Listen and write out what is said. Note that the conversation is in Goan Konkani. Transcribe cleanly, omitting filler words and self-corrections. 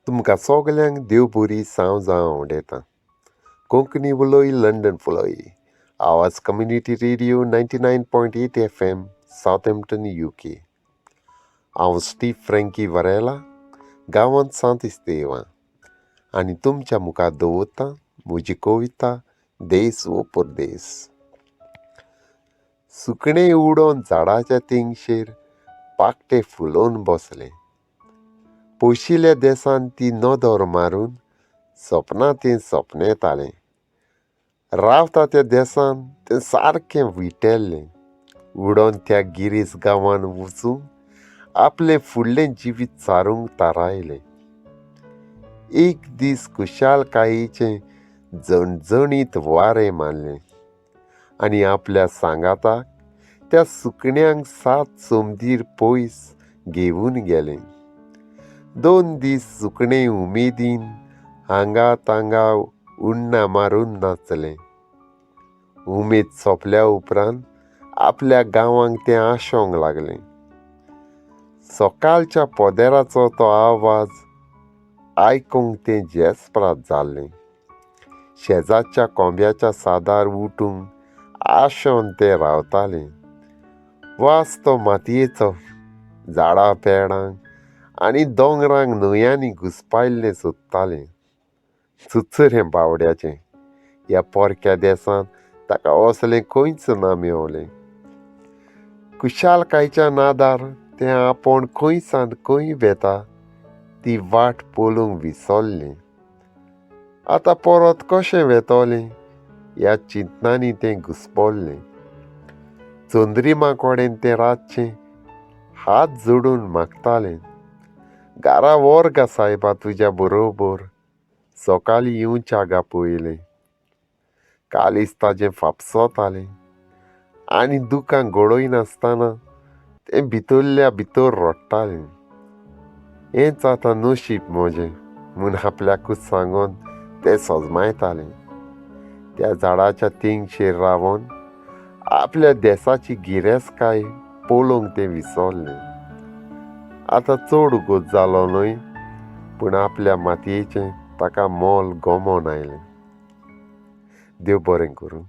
तुमकां सगल्यांक देव बरी सांवजां आवडयता. कोंकणी उलोय लंडन फुलोय. Awaaz community radio 99.8 FM Southampton UK. हांव स्टीव फ्रँकी वरेला, गांवांत सांत इस्तेवा, आनी तुमच्या मुखार दवरतां म्हजी कविता देस वो परदेस. सुकणें उडोवन झाडाच्या तेंगशेर पाकटे फुलोवन बसलें. पयशिल्ल्या देसान ती नदर मारून सपनां तें सपनेतालें. रावता त्या देसान तें सारकें विटेल्लें. उडोन त्या गिरीस गांवान वचूंक आपलें फुडलें जिवीत सारूंक थारायलें. एक दीस खुशालकायेचें झणझणीत वारें मारलें आनी आपल्या सांगाताक त्या सुकण्यांक सात समदीर पयस घेवन गेलें. 2 दीस सुकणें उमेदीन हांगा तांगा उडणां मारून नाचलें. उमेद सोंपल्या उपरांत आपल्या गांवांक तें आशोंक लागलें. सकाळच्या पदेराचो तो आवाज आयकूंक तें जेस्प्रात जाल्लें. शेजारच्या कोंब्याच्या सादार उठूंक आशोन तें रावतालें. वास तो मातयेचो झाडां पेडांक आनी दोंगरांक न्हंयांनी घुसपायल्लें सोदतालें. चुचुरें बावड्याचें ह्या पोरक्या देसांत ताका असलें खंयच ना मेवलें. खुशालकायच्या नादार तें आपूण खंय सान खंय वेता ती वाट पळोवंक विसरलें. आतां परत कशें वेतलें ह्या चिंतनांनी तें घुसपल्लें. चंद्रिमा कडेन तें रातचें हात जोडून मागतालें, घरा व्हर गा सायबा तुज्या बरोबर, सकाळीं येवच्या गा पयलें. कालीज ताजें फापसतालें आनी दुकां गळयनासतना तें भितरल्या भितर रडटालें. हेंच आतां नशीब म्हजें म्हूण आपल्याकूच सांगून तें सजमायतालें. त्या झाडाच्या तेंगशेर रावन आपल्या देसाची गिरेस्तकाय पळोवंक तें विसरलें. आतां चड उगोत जालो न्हय, पूण आपल्या मातयेचें ताका मोल गमोन आयलें. देव बरें करूं.